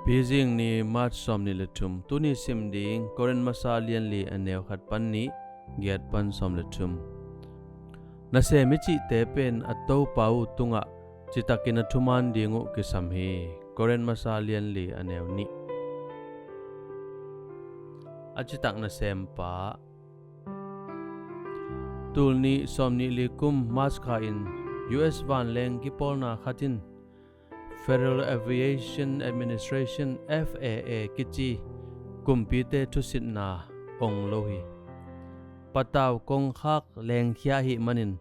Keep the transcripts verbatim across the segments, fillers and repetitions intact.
Pizing ni March sawm nih le thum. Tuni sim ding Korin masa lianli a neu khat pan nih, giat pan sawm le thum. Nasem i cihte pen a Topa uh tungah citakin a thuman ding uh kisam hi. Korin masa lianli a neu nih. A citak nasempa. Tul nih sawm nih li kum March kha in U S vanleng kipawlna khat in Federal Aviation Administration, F A A, kici kumpite thusitna ong lo hi. Patau kongkhak lengkhia ahih manin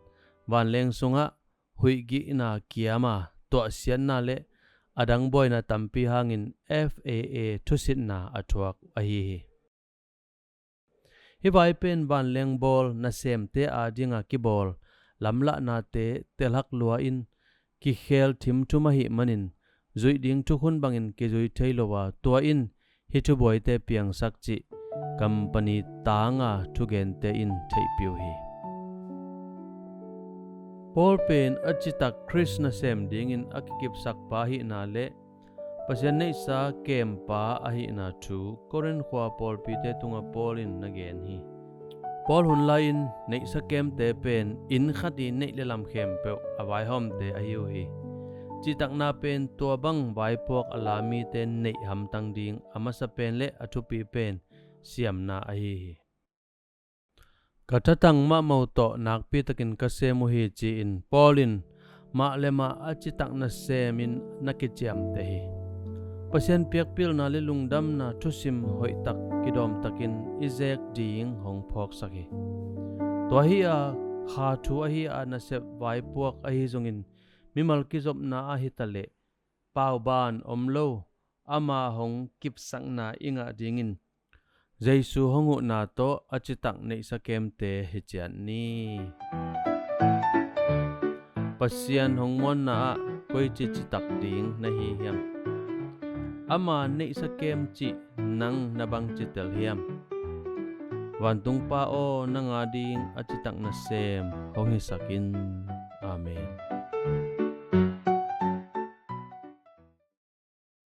vanleng sungah huihgihna kiama tuahsiatna le a dang buaina tampi hangin F A A thusitna a thuak ahi hi. Hih vai pen vanleng bawl nasemte adinga kibawl lamlahnate telhak lua in kikhel thimthum ahih manin zuih ding thukhun bangin kizui thei lo a, tua in hih thubuaite piangsak cih company tanga thugente in theihpih uh hi. Paul pen a citak Khrist nasem dingin a kikipsakpa ahihna le Pasian neihsa kempa ahihna thu Korin khua pawlpite tungah Paul in na gen hi. Paul hun lai-in neihsa kemte pen inn khat i neih le lam khempeuh a vaihawmte ahi uh hi. Cihtakna pen tua bang vaipuak a la mite neih hamtang ding a masa pen le a thupi pen siamna ahi hi. Ka thatang mahmah uh tawh nakpitakin ka sem uh hi, ci-in Paul in mah le mah a citak nasemin na kiciamteh hi. Pasian piakpilna le lungdamna thusim hoihtak kidawmtakin i zek ding hong phawksak hi. Tua hi a, kha thu ahi a nasep vaipuak ahi zongin mimal kizopna ahi taleh pauban om lo ama hong kipsakna i ngah dingin Jesu hong huhna tawh a citak neihsa kemte hi ciat ni. Pasian hong muanna ah koici citak ding na hi hiam? Ama neihsa kem cih nang na bangci tel hiam? Vantungpa aw, nang ading a citak nasem hong hisak in. Amen.